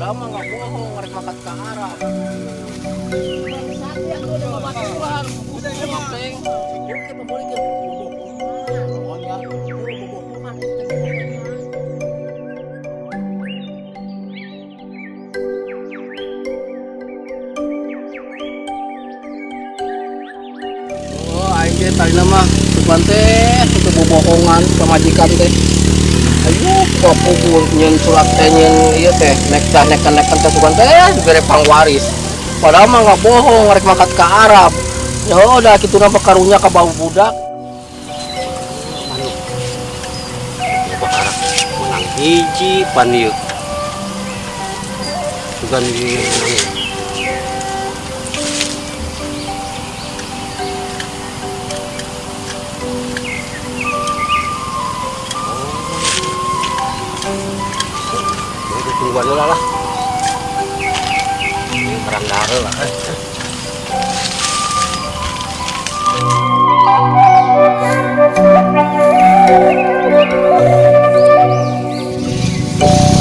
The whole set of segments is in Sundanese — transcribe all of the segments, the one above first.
Padahal mah nggak bohong, rek makan ke Arab. Sapi atuh ada babaturan. Teng. Oke, pembolehkeun. Bobohongan. Bobohongan. Oh, aing ge tadina mah sugan teh teu bobohongan pamajikan teh. Ayo, kupu nyeun surat teh, nyeun ieu teh, nekah nekah nekah teh, sugan teh dibere pangwaris. Padahal mah nggak bohong, rek mangkat ke Arab. Ya udah kitu mah karunya ka bau budak. Manuk. Coba arah menang hiji pan ieu. Sugan di oh, tungguan heula lah. Ini perang darah lah.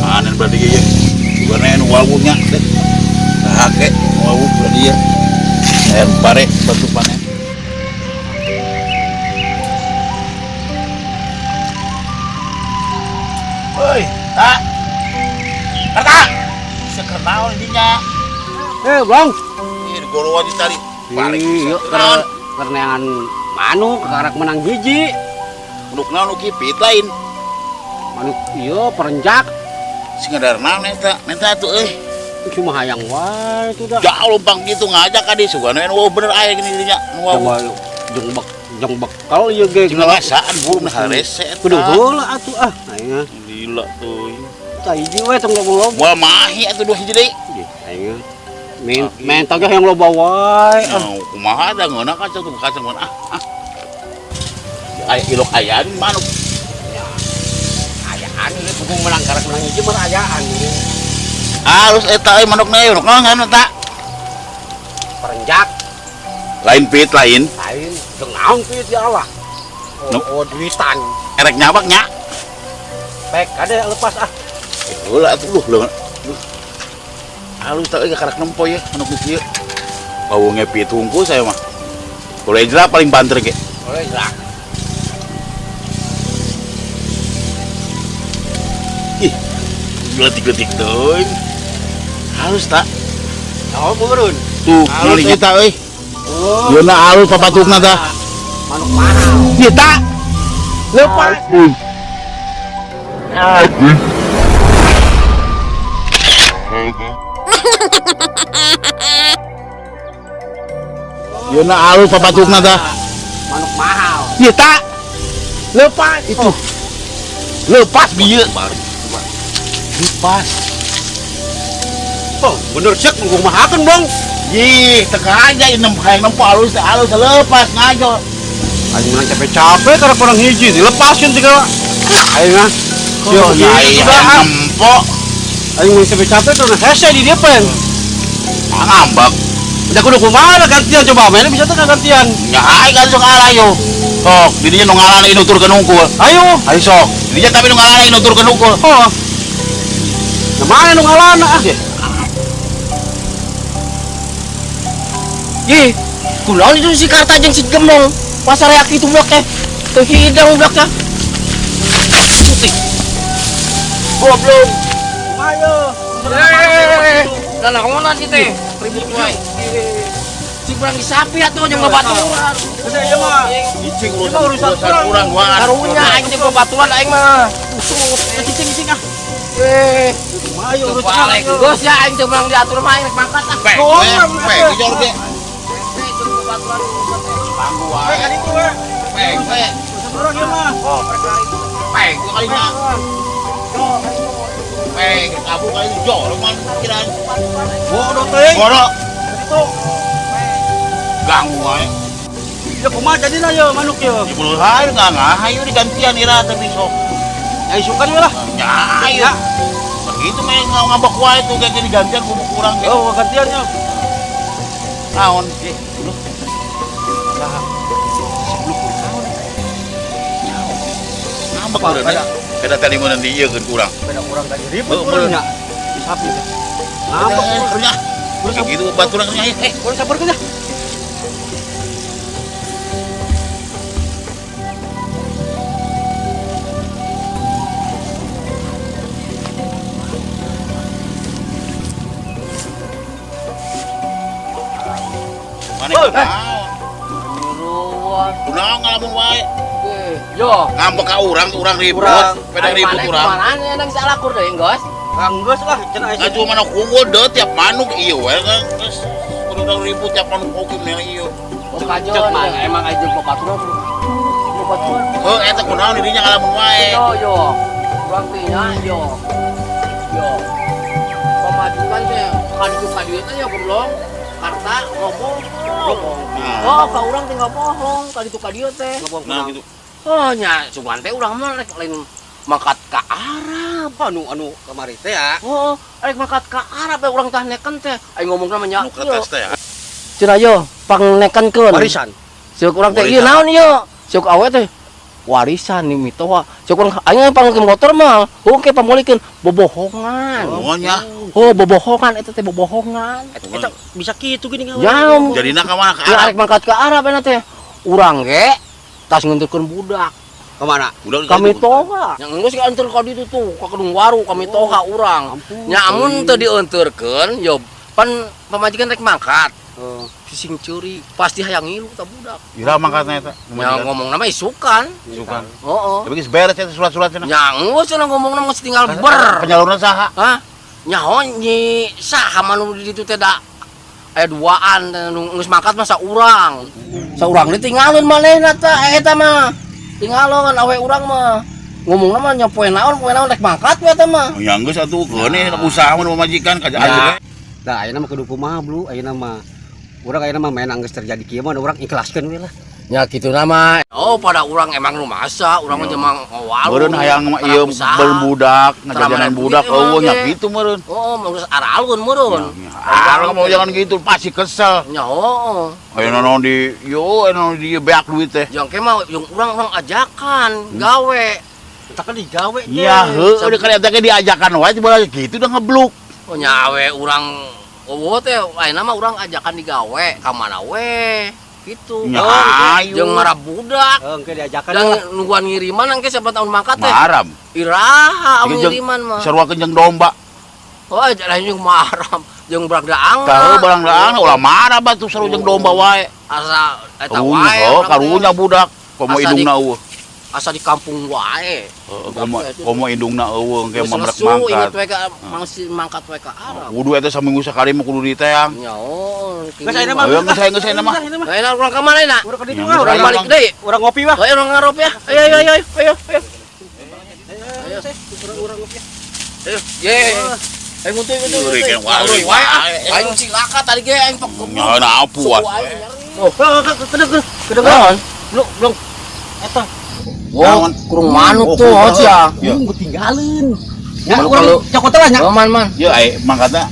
Aneh berarti ya. Bukan anu wawuhnya teh. Hake wawuh berarti ya. Air pare batu panen. Woi, tak. Karta. Seker naon dinya? Eh, Bang. Ih, digorowan ditarik. Balik. Iya, naon? Keur neangan manuk karak menang hiji. Manuk naon nu kipit lain? Manuk ieu perenjak. Sing ngadar naon eta? Menta atuh euy. Cuma hayang wae itu dah. Jauh lompang gitu ngajak ka di sugana anu bener aya gini dinya. Nu wawuh. Jeung bek jeung bekal ieu ge. Cing ngasaan burung harese eta. Kudu heula atuh ah. Aing Gila tuh. tah hiji we tong loba. Moal mahi atuh dua hiji deui. Aing min menta ge hayang loba wae. Ah. Nah, kumaha da ngeunah kacang tuh kacang ah. Ah. Aya ilok ayaan manuk. Ya. Ayaan ieu kudu menang karak menang hiji mah ayaan. Halus eta euy manukna euy, manuk naon eta? Perenjak. Lain pit lain. Lain jeung naon pit ya Allah. Oh, Nu. oh duitan. Erek nyabak nya. Pek kade lepas ah. Heula atuh luh leungeun. Halus teh euy karak nempo ye manuk nu kieu. Bau ngepit hungkul saya mah. Boleh jelas paling banter ge. Boleh jelas. Ih, geletik-geletik teuing. Halus tak? Oh, meureun. Tuh, Halus meuli eta euy. Oh. Yeuna halus papatukna tah. Manuk mahal. Ieu tak. Lepas. Yeuna halus papatukna tah. Manuk mahal. Ieu tak. Lepas itu. Lepas bieu. Lepas. Oh, bener cek mengkumahakeun, Bang. Ih, teka aja ini hayang nempo halus teh halus lepas ngajo. Aing menang capek-capek karena kurang hiji dilepaskeun tiga. Aing mah. Oh, Yo, aing hayang nempo. Aing menang capek-capek terus hese di dia pen. Ah, ngambek. Udah kudu kumaha gantian coba mainnya bisa tuh gantian. Ya aing kan sok ngalah yo. Sok, didinya nu ngalah ieu nuturkeun hungkul. Ayo. Ayo sok. Didinya tapi nu ngalah ieu nuturkeun hungkul. Oh. Nah, mana nu ngalana ah? Ih, kunaon itu si Karta jeung si Gemong. Pasar aya kitu budak teh. Teu hidang budak teh. Putih. Goblok. Ayo. Eh, lah naonan sih teh? Ribut wae. Cing urang disapi atuh jeung babaturan. Geus ieu mah. Cicing Ieu urusan mah urusan urang duaan. Karunya aing jeung babaturan aing mah. Tusuk. Cicing cicing ah. Eh, Ayo urusan balik. Geus ya aing teu meunang diatur mah aing rek mangkat ah. Pek, Oh, pek, pek, jor ge. Jeung babaturan urusan teh. Tangguh Pek wae. kan itu we. Pek, pek. Urusan urang ieu mah. Oh, perkara itu. Pek, kali nya. Pek, kabur kali jor man kiraan. Bodoh teuing. Bodoh. Itu. Ganggu wae. Ya kumaha jadina ye manuk ye? Di bulu hayu nggak ngahayu digantian ira tapi sok. Ya isukan we lah. Ya ayo. Begitu mah ngambek wae tuh kayak digantian kudu kurang ge. Oh, gantian ya. Naon? Eh, lu. Saha? Sebelum naon? Ngambek Apa, urang. beda? Beda tadi mun di ieu keun kurang. Beda urang tadi ribut Oh, urang bener. nya. Di sapi teh. Ngambek. Karunya. Kayak gitu baturan karunya. Eh, Urang sabarkeun ya. Mana kunaon? Buruan. Kunaon ngalamun wae. Yo. Ngambek ka urang, urang ribut. Urang. Pedang ribut urang. Mana yang salah kur deui, Gos? Anggeus lah cenah aya. Nggak cuma manuk unggul deh tiap manuk iya we kan terus kudu urang ribut tiap manuk oge meni iya. Oh, kajon emang aja babaturan. Babaturan. Heuh eta kunaon dirinya ngalamun wae. Yo yo. Urang teh nya yo. Yo. Pamajikan teh kaditu kadieu teh ya goblok. Karta ngomong. Oh, ka urang teh bohong kaditu kadieu teh. Nah gitu. Oh nya sugan teh urang mah rek lain mangkat ka Arab. Anu anu kamari teh ya. Oh, rek mangkat ka Arab ya urang tah neken teh. Aing ngomongna mah nya. Nu kertas teh ya. Cenah yo pangnekenkeun. Warisan. Ceuk urang teh ieu naon ieu? Ceuk awe teh warisan nih mitoha. Ceuk urang aing pangkeun motor mah. Heuh ke pamolikeun bobohongan. Pokoknya Oh, bobohongan eta teh bobohongan. Eta bisa kitu gini ngawe. Ya, jadina ka mana ka ya Arab. arek mangkat ke Arab eta teh. Urang ge tas ngenterkeun budak. Kemana? Udah Kami toha. Yang geus kaenteur ka ditu tuh, ka Kedung Waru kami toha urang. Nya amun teu dienteurkeun yo pan pamajikan rek mangkat. Oh. Sising ceuri pasti hayang ngilu ta budak. Ira mangkatna eta. Nya ngomong nama isukan. Isukan. Heeh. Tapi geus beres eta surat-surat cenah. Nya geus cenah ngomongna geus tinggal ber. Penyalurna saha? Hah? Nyaho nyi saha manu di ditu teh da aya duaan teh nu geus mangkat mah saurang. Saurang ditinggalin manehna teh eta mah. Tinggalon awe urang mah. Ngomongna mah nya poe naon rek mangkat we eta mah. Nya geus atuh keun usaha mah pamajikan ka Ya. aja. Nah, ayeuna mah kudu kumaha, Blu? Ayeuna mah urang ayeuna mah main anggeus terjadi kieu mah urang ikhlaskeun we lah. Ya kitu nama. Oh, pada urang emang nu masa, urang mah cuma ngawalu. Meureun hayang mah ieu budak, ngajajanan budak eueuh nya kitu meureun. Oh, mau geus aralun meureun. Ah, mau jangan gitu pasti kesel. Nya heuh. Ayeuna naon di yo ayeuna di beak duit teh. Jang ke mah jeung urang-urang ajakan gawe. Eta kan digawe teh. Ya heuh udah kali eta ge diajakan wae coba gitu udah ngebluk. Oh nya awe urang eueuh teh ayeuna mah urang ajakan digawe ka mana we gitu. Nya ayo. Jeung marah budak. Heuh, engke diajakan Dan lah. nungguan ngiriman engke siapa tahun mangkat teh. Maram. Iraha amun Jeung- ngiriman mah. Sarua jeung domba. Oh, lain jeung maram, jeung barang daang. Tahu barang daang ulah marah batu sarua jeung domba wae. Asa eta Karunya, wae. oh, urang teh. karunya budak. Komo Asa di- indungna eueuh. Asa di kampung wae. Heeh, komo komo indungna eueuh engke Geus mah merek lesu, inget mangkat. we ka masih mangkat we ka Arab. Kudu eta saminggu sakali mah kudu diteang. Nya oh. Geus ayeuna mah. Ayo geus ayeuna geus ayeuna mah. Ayeuna urang ka mana ayeuna? Urang ka ditu Ya, ah, Urang urang balik deui. urang ngopi wah. Ayo urang ngarop ya. Ayo ayo ayo ayo ayo. Ayo, urang urang ngopi. Ayo, ye. Ayo nguntui nguntui. Uri, nguntui. kan, wae, Uri, wae ah. wae. Aing cilaka tadi ge aing pek. Nya apuan. Oh, kedeung kedeung. Naon? Belum, belum. Eta Oh, kurung manuk Oh, tuh, kurung oh ya. Ya. kurung ketinggalan. Ya, Kalau- urang kalau- cokot lah nya. Oh, man man. Ye ai mangkatna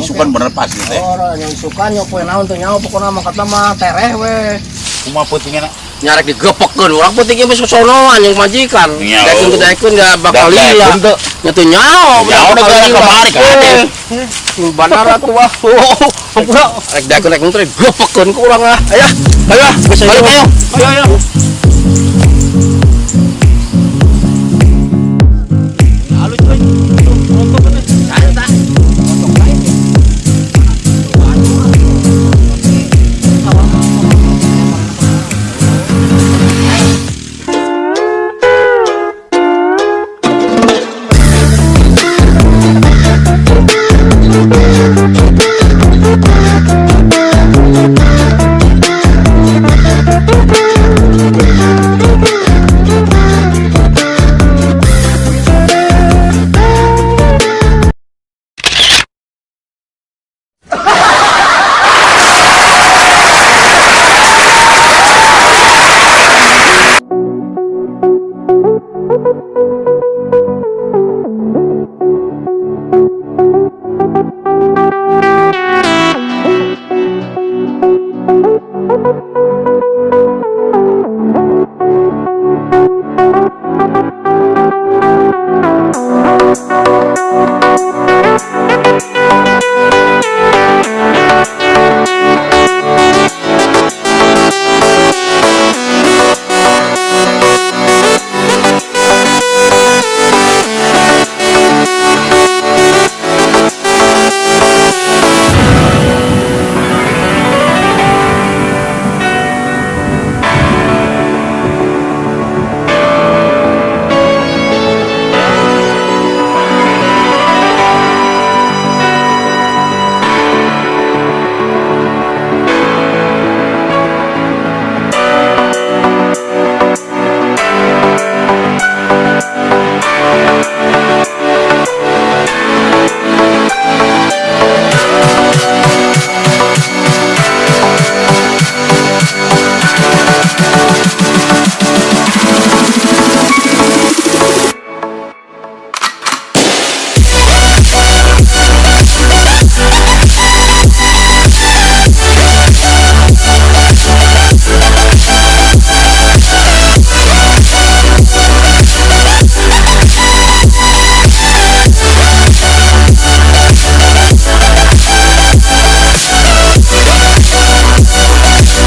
isukan bener pasti teh. Oh, yang isukan nyo poe naon teh nyaho pokona mangkatna mah tereh we. Kumaha peutingna? Nyarek digepekeun urang pentingnya geus sosonoan jeung majikan. Nyaho. Daekeun daekeun da bakal Daekeun lila. teu. Nya teu nyaho, Nyaho da gara kamari ka ade. Bandara tuh wah. Ampura. Rek daekeun rek teh gepekeun ku urang lah. Ayo, ayo, balik ayo. Ayo, ayo.